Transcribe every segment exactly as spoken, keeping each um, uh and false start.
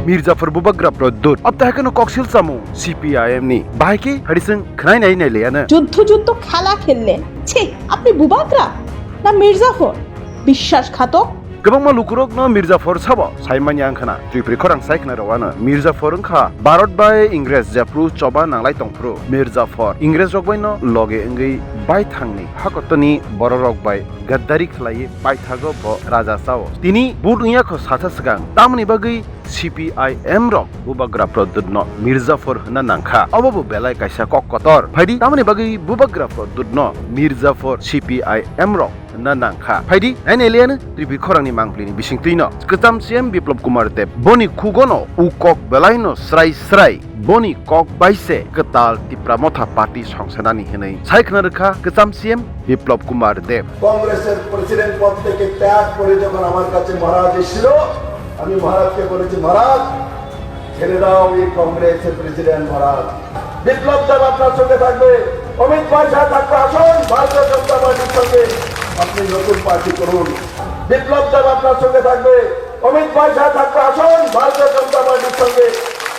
Mirzaphor Bubagra Pradyut. Abta hai kheno koksil chamung C P I M ni. Bahai khe phaidi chwng khwnai nai nai liyano. যুদ্ধ যুদ্ধ খেলা খেললেন। ছি, আপনি বুবাগ্রা না মির্জাফর? বিশ্বাসঘাতক। Kwbangma lukurokno Mirzaphor sabo sai manya wngkhana. Twipri khorang sai khna rwano Mirzaphor wngkha Bharat bai Ingres jephru choba nanglai tongphru Mirzaphor Ingres rok baino loge wngwi baithangni hakotoni bororok bai gaddari khlaiwi paithago bo raja chao. Tini but wngya kho sasa swkang tamoni bagwi C P I M rok Bubagra Pradyutno Mirzaphor hwnna nangkha. Obo bo belai kaisa kok kotor. Phaidi tamoni bagwi Bubagra Pradyutno Mirzaphor C P I M rok hwnna nangkha. Phaidi, nainai liyano Tripuri khorangni mangpilini bisingtwino. Kwcham C M Biplab Kumar Deb boni khugono u kok belaino srai srai boni kok bai se kwtal Tipra Motha Party songsanani hwnwi sai khna rwkha Kwcham C M Biplab Kumar Deb. কংগ্রেসের প্রেসিডেন্ট পদ থেকে ত্যাগ করে যখন আমার কাছে মহারাজ এসেছিল, আমি মহারাজকে বলেছি, "মহারাজ, ছেড়ে দাও এই কংগ্রেসের প্রেসিডেন্ট মহারাজ।" বিপ্লব দেব আপনার সঙ্গে থাকবে, অমিত ভাই শাহ থাকবে, আসুন ভারতীয় জনতা পার্টির সঙ্গে আপনি নতুন পার্টি করুন। বিপ্লব দেব আপনার সঙ্গে থাকবে, অমিত ভাই শাহ থাকবে, আসুন ভারতীয় জনতা পার্টির সঙ্গে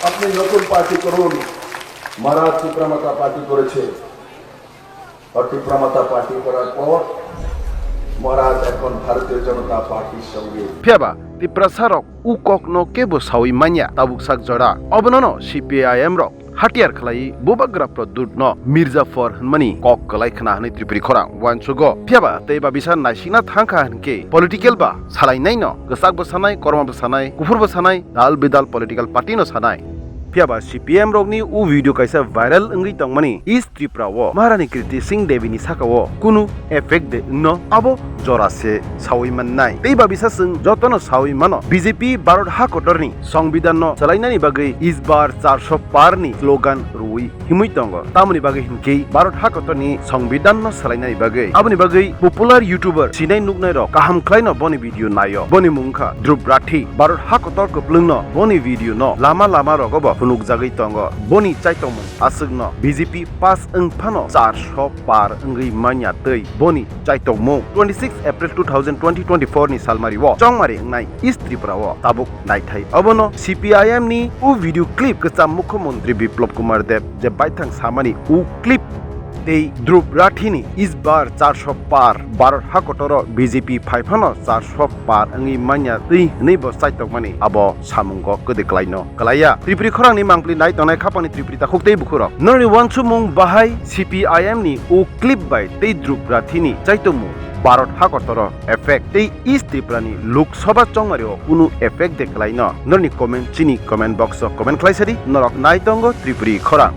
আপনি নতুন পার্টি করুন। মহারাজ টিপ্রা মাতা পার্টি করেছে, আর টিপ্রা মাতা পার্টি করার পর মহারাজ এখন ভারতীয় জনতা পার্টির সঙ্গে। Phiyaba Tiprasa rok u kokno kebo sawi manya tabuk sak jora. Obonono C P I M rok hatiyar khlai Bubagra Pradyutno Mirzaphor hwnmani kok kwlai khna hwnwi Tripuri khorang uansugo. Phiyaba tei babisa naisikna thangkha hwnkhe political ba salainaino, kwchak bo sanai, korma bo sanai, kuphur bo sanai, dal bidal political party no sanai. Phiyaba C P M rokni u video kaisa viral wngwi tongmani East Tripura o Maharani Kriti Singh Devi ni saka o kunu effect de wngno abo jora se sawi mannai. Tei babisa chwng jotono sawi mano B J P Bharat ha kotorni Songbidan no swlainani bagwi Is Baar char sho paar ni slogan rwi himwi tongo. Tamoni bagwi hinkhe Bharat ha kotorni Songbidan no swlainani bagwi. Aboni bagwi popular YouTuber sinai nuknai rok kaham khlaino boni video naio. Boni mung wngkha Dhruv Rathi. Bharat ha kotor kwplwngno boni video no lama lama rogo bo phunukjagwi tongo. Boni chaitokmung aswkno B J P pass wng phano char sho paar wngwi manya twi boni chaitokmung. Twenty six April two thousand twenty twenty four ni salmari o chongmari wngnai East Tripura o tabuk naithai. Obono C P I M ni u video clip kwcham Mukhyamantri Biplab Kumar Deb je baithang samani u clip tei Dhruv Rathi ni Is Baar char sho paar Bharat ha kotoro B J P phai phano char sho paar wngwi manya twi hwnwi bo chaitokmani abo samungo kwdwi kwlaino kwlaiya. Tripuri khorangni mangpili nai tongnai khapangni Tripuri takhuk tei bukhurok, norokni uansukmung bahai C P I M ni u clip bai tei Dhruv Rathi ni chaitokmung Bharat ha kotoro effect tei East Tripura ni Lok Sabha chongmari o kunu effect de kwlaino? Norokni comment chini comment box o comment khlai sadi. Norok nai tongo Tripuri khorang.